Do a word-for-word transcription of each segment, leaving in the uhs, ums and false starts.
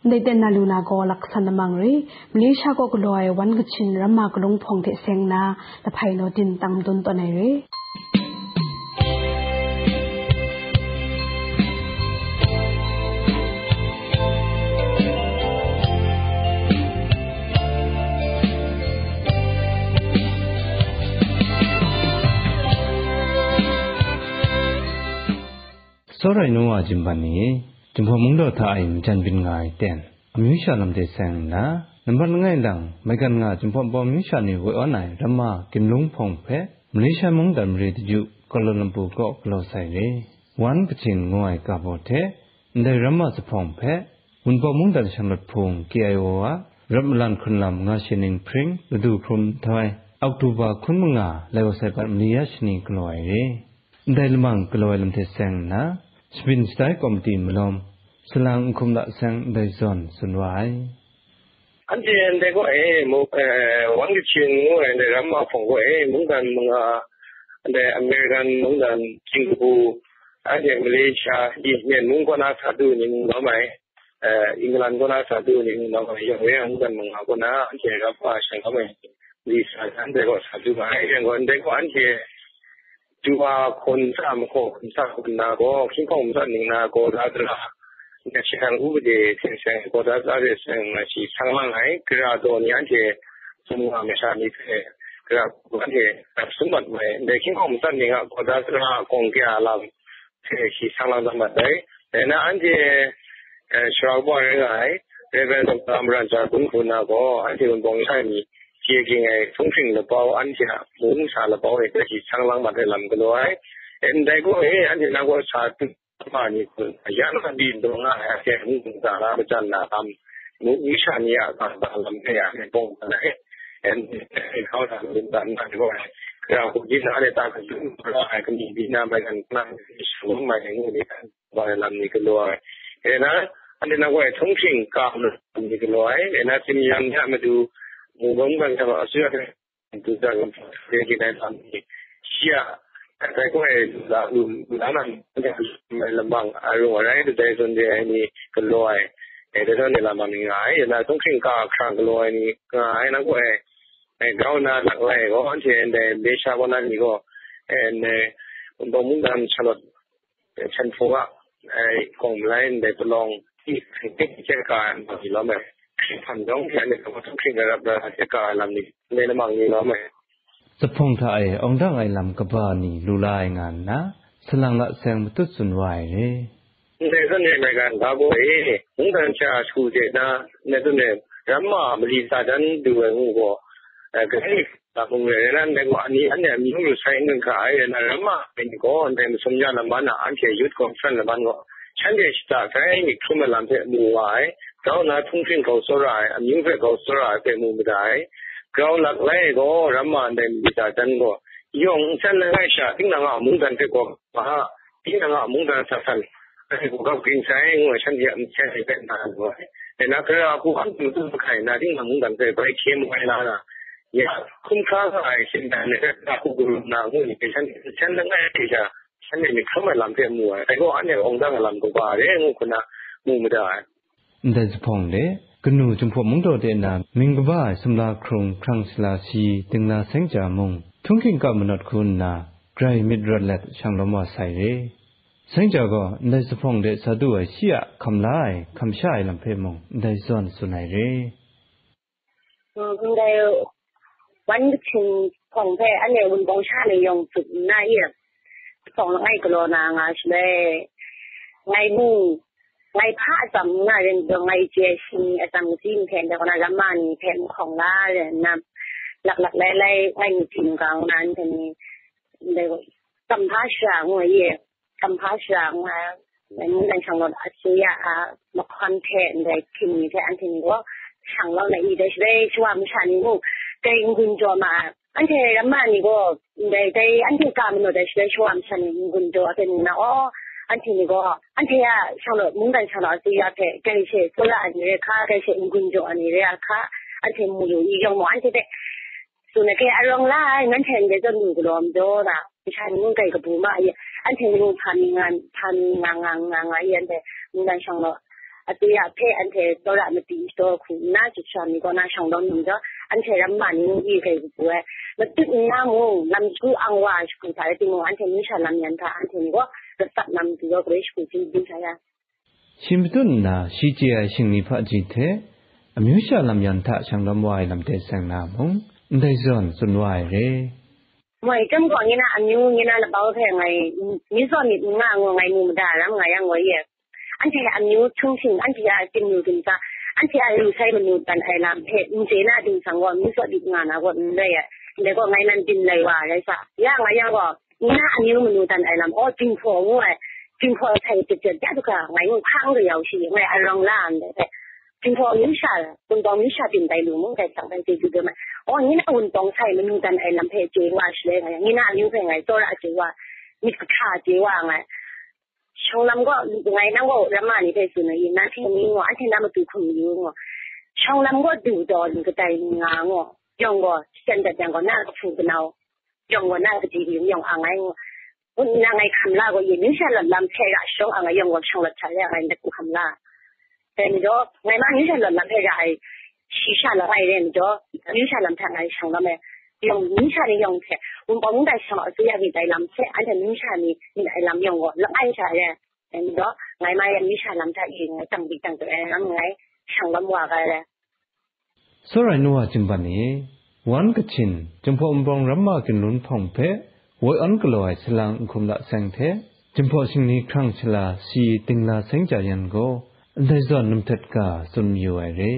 Ndai ten na lu na gaw laksan lamang re. Malaysia kaw galaw ai wan kachin ramma kalung hpawng hte seng nna, lahpai naw din tang madun tawn ai re. Tsawra ai nu wa jimban ni, Jinghpaw Mungdaw hta e majan byin nga ai ten, amyu sha lam de seng nna, nambat langai lang, maigan nga Jinghpaw Npawng amyu sha ni woi awn ai ramma ginlung hpawng hpe, Malaysia mungdan mare daju Kuala Lumpur kaw galaw sai re. Wan kachin ngu ai ga baw hte, ndai ramma zuphpawng hpe, Wunpawng mungdan shanglawt hpung K I O a, rat malan hkrunlam nga shi ning hpring, ladu hkrum nhtoi, October hkun manga, lai wa sai pat mali ya shani galaw ai re. Ndai lamang galaw ai lam hte seng nna, shabyin shatai komiti malawm, salang nhkum la seng ndai zawn tsun wa ai. Anhte ndai gaw e, mu-, eh, wan kachin ngu ai ndai ramma hpawng gaw e, mungdan manga, ndai American mungdan Singapore, anhte Malaysia, i Myen mung kaw na sa du ning lawm ai, eh, England kaw na sa du ning lawm ai, yawng re ai mungdan manga kaw na anhte ramma shanglawm ai, visa anhte gaw sa du ma ai, yang gaw ndai gaw anhte Tuwa hkawn sa, mahkaw hkawn sa hkawn na gaw, hkying hkawng matsat ning na gaw da sara, National Upade hte seng gaw da sara hte seng na shi sang lang ai, gara daw ni anhte sum nga masha ni hpe, gara anhte rap sum mat mai, ndai hkying hkawng matsat ning a gaw da sara gawng kya lam hte shi sang lang dat mat ai. Dai na anhte, eh, Sara Kabaw rai nga ai, Reverend Doctor Amaran Jar Kun hku na gaw, anhte Wunpawng sha ni, chye ging ai htunghkring labau anhte a mung sa labau e hpe shi sang lang mat ai lam galaw ai. E, ndai gaw e, anhte na gaw sa tu ma ni kun, ya na di dawng nga ai, anhte mung sa la majan na lam, mu, mu sha ni a sa sa lam hpe ya, anhte bawng dan ai. E, e, kau sa lu dan na gaw ai. Gara hku di na le ta hkazun ra ai, kami di na mai dan na, shalom mai ngu ni, wa ai lam ni galaw ai. E na, anhte na gaw e htunghkring ka lam ni galaw ai. E na, tsin yang ya madu, mu bam kan sa ma, asu ya du da lam hpe ginai lam ni, shi a, dai gaw e la, lu, la na, lamang, a rung a rai, dai zawn de ai ni galaw ai, e, dai zawn de lamang ni nga ai, na, htunghkring ka hkrang galaw ai ni nga ai, na gaw e, e, grau na lak lai gaw, anhte ndai Malaysia kaw na ni gaw, e, ndai, Wunpawng mungdan shalawt, Hpyen hpung a, e, kawng malai ndai palawng, i, hte ka ai lam ni lawm ai. Hpyen hpang jawng hte anhte hpang hpang hkring ai rap ra hte ka ai lam ni, ndai lamang ni lawm ai. Zuphpawng hta e awng dang ai lam kaba ni lu la ai nga nna, salang la seng matut tsun wa ai re. Ndai zawn e maigan ga gaw e, mungdan sha hku de na, ndai zawn e, ramma mali tsa dan du ai ngu gaw, e, grai Ga hpung re ai nan dai gaw, ani anhte amyu lu sai n gun hkra ai rai na, ramma ai ni gaw ndai masum ya laman a, anhte Youth Conference laman gaw, shanhte shata grai myit hkrum ai lam hpe mu wa ai, grau na htunghkring grau tsawra ai, amyu hpe grau tsawra ai hpe mu mada ai. Grau lak lai ai gaw, ramma ndai mali tsa dan gaw, yawng nsen langai sha, tinang a mungdan hpe gaw, ma, tinang a mungdan sa san, anhte hkungga ging sai ngu ai shanhte a myit hte hpe na lu ai. Dai na, gara hku hkan hkungga hkai na, tinang mungdan hpe bai hkye mu ai la na, ya, hkum hkra nga ai shindan ni hpe, ga hku garum na ngu ni hpe, shanhte nsen langai hte sha, shanhte myit hkrum ai lam hpe mu ai. Dai gaw, anhte awng dang ai lam kaba re ngu hku na mu mada ai. Ndai zuphpawng de, kanu Jinghpaw Mungdaw de na mying kaba ai sumla hkrung hkrang sila shi, dingla seng ja mung, htunghking kap manawt hku nna, grai myit rawt let shang lawm wa sai re. Seng ja gaw, ndai zuphpawng de sa du ai shi a hkam la ai, hkam sha ai lam hpe mung, ndai zawn tsun ai re. Mm, ndai wan kachin hpawng hpe anhte wunpawng sha ni yawng tsup nna, e, hpawng langai galaw na nga shaloi, ngai mu, ngai hpa atsam n nga rin gaw, ngai chye shi atsam katsi nhten de, kaw na ramma ni hpe nhkawng la rin nna, laklak lailai ngai myit hpyi nu ga ngu na, anhte ni, ndai, Kamhpa Shara ngu ai, e, Kamhpa Shara ngu ai, mungdan shanglawt asuya a mahkawn hte ndai hkying ni hte anhte ni gaw shang lawm ai, dai shaloi shawa masha ni mung dai n-gun jaw ma ai. Anhte ramma ni gaw ndai, dai anhte ka manawt ai shaloi shawa masha ni n-gun jaw ai hpe mu na, aw, anhte ni gaw anhte a shanglawt, mungdan shanglawt asuya hpe dai she tsawra ai ni re hka, dai she n-gun jaw ai ni re ai hka, anhte mu lu i yawng mung, anhte hpe tsun ai hte arawng la ai, nanhte ndai zawn lu galaw majaw na, masha ni mung grai kabu ma ai, anhte ni mung hpa mi nga, hpa mi nga nga nga nga i, anhte mungdan shanglawt Atu ya hpe anhte tsawra mati shaw hku nna, chyit sha mi kaw na shang lawm nang jaw, anhte ramma ni n gyi rai kabu ai. Matut nna mung, lam shagu ang wa shagu hta rai timung, anhte amyu sha lam yan hta anhte ni gaw, ratsap na matu gaw, galoi shagu hpyi byin sha ya. Shi matut nna, shi chye ai shingni hpaji hte, amyu sha lam yan hta shang lawm wa ai lam de seng na mung, ndai zawn tsun wa ai re. Moi, chyam gaw, nye na amyu, nye na labau hpe ngai, myu zaw myit n nga ngu ngai mu mada ram nga yang gaw ye. Anhte amyu htung hting, anhte a tim lu tim sa, anhte a lu sai manu dan ai lam hpe n chye na ding sang gaw, myu zaw myit nga na gaw n rai ai. Ndai gaw ngai nan byin lai wa ai rai sa. Ya nga yang gaw, nye na amyu manu dan ai lam, aw, Jinghpaw ngu ai, Jinghpaw sai jep jep ya du ga, ngai ngu hkang ga yau shi, ngai arawng la ndai hpe. Jinghpaw amyu sha, Wunpawng amyu sha byin tai lu mung, dai sang dai chyeju dum ai. Aw, nye na Wunpawng sai manu dan ai lam hpe chye wa shaloi ngai, nye na amyu hpe ngai tsawra chye wa, myit kahta chye wa ngai. Shawng lam gaw, ngai nang gaw ramma ni hpe tsun ai, nanhte ni ngu, anhte na matu hkum yu ngu. Shawng lam gaw du taw ni kadai ni nga ngu. Yawng gaw, shatan dat yang gaw, na kahpu kanau. Yawng gaw, na kaji kayung yawng ang ai ngu. Ngut nna ngai hkam la gaw, ye, amyu sha lawt lam hpe ra shawng ang ai yawng gaw, shang lawt hta re ai ndat hku hkam la. Dai majaw, ngai ma amyu sha lawt lam hpe ra ai, shi sha lawt ai re majaw, amyu sha lam hta ngai shang lawm ai. Yawng, amyu sha ni yawng hte, Wunpawng mung dai shang asuya myit ai lam hte, anhte amyu sha ni myit ai lam yawng gaw, lap ai sha re. Dai majaw, ngai ma amyu sha lam hta e ngai tang di tang doi ai lam ngai shang lawm wa ga ai re. Sawrai nu wa Jinghpaw ni, Wan Kachin, Jinghpaw Wunpawng ramma ginlun hpawng hpe woi awn galaw ai salang nhkum la seng hte, Jinghpaw shingni hkrang shala si Dingla Seng Jia Yan gaw ndai zawn num htet ga tsun mayu ai re.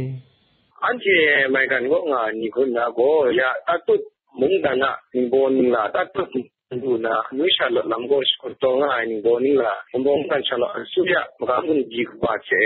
Anhte maigan kaw nga ai ni hku nna gaw, ya tatut mungdan a ningbaw ningla, tatut lu na, amyu sha lawt lam gaw shakut taw nga ai ningbaw ningla, Wunpawng mungdan sha lawt asuya, maga mungdi kaba hte,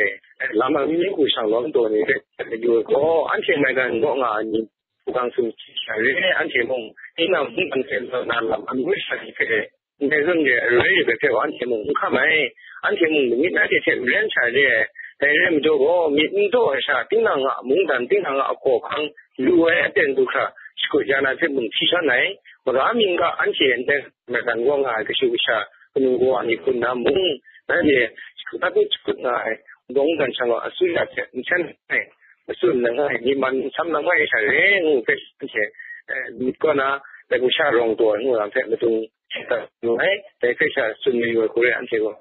lam amyu hku shang lawm taw ni hpe, mayu ai gaw, anhte maigan kaw nga ai ni, hkungga tsun hkyi sha re, anhte mung, tinang mungdan hte lawt na lam amyu sha ni hpe, ndai zawn re ai, aroi re ai hpe gaw anhte mung n hkam ai, anhte mung lamik na hte hte maren sha re ai, dai re ai majaw gaw, myit n taw ai sha, tinang a mungdan, tinang a hkaw hkang, lu ai aten du hkra shakut ya na hte mung hti shan ai, maga mying ga anhte ndai maigan kaw nga ai kashu kasha, kanu kawa ni hku nna mung, nanhte shakut tatut shakut nga ai, Wunpawng mungdan sha lawt asuya hte n shan ai, matsun lang ai, myi man n sam lang ai sha re ngu hpe, anhte, eh, myit kaw na, dai hku sha rawng taw ai ngu lam hpe madung hte dat mu ai, dai hpe sha tsun mayu ai hku rai anhte gaw.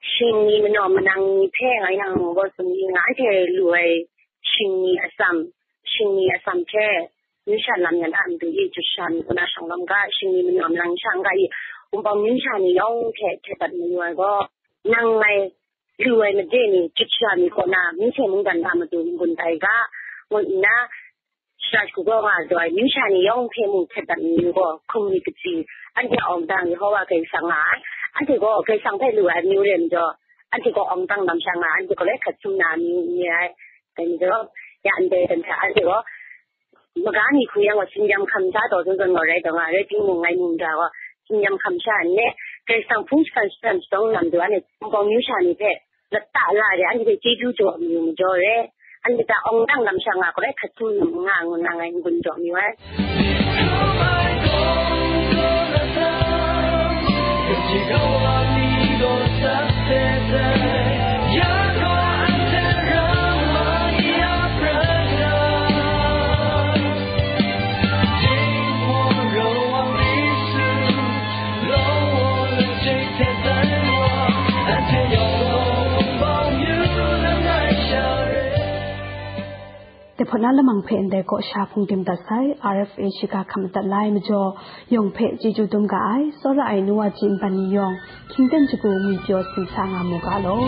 Shingni manaw manang ni hpe ngai nang gaw tsun di nga, anhte lu ai shingni atsam, shingni atsam hte, amyu sha lam yan a matu e, chyit sha mi kaw na shang lawm ga, shingni manaw manang sha n ga e, Wunpawng amyu sha ni yawng hte htet dat mayu ai gaw, nang ngai lu ai made ni, chyit sha mi kaw na, myihtoi mungdan a matu n-gun tai ga, ngu nna, shara shagu gaw nga ai amyu sha ni yawng hpe mung htet dat mayu gaw, hkum myit katsi, anhte a awng dang Yehowa Karai Kasang nga ai, anhte gaw Karai Kasang hpe lu ai amyu re majaw, anhte gaw awng dang lam sha nga ai, anhte gaw rai hkat sum na amyu n re ai. Dai majaw, ya ndai dan hta anhte gaw, maga ni hku yang gaw, tsin-yam hkam sha taw zawn zawn gaw rai taw nga, rai timung, ngai mu mada gaw, tsin-yam hkam sha nne, Karai Kasang hpung shingkang shadawn shadawng na matu, anhte Wunpawng amyu sha ni hpe lata la re, anhte hpe chyeju jaw mayu majaw re, anhte hta awng dang lam sha nga gaw rai hkat sum nga ngu nna ngai n-gun jaw mayu ai. Dai hpawt na lamang hpe ndai kaw sha hpung dim dat sai, R F A shiga hkam madat la ai majaw, yawng hpe chyeju dum ga ai, tsawra ai nu wa ji nban ni yawng, hkying ten shagu ngwi pyaw sin sa nga mu ga law.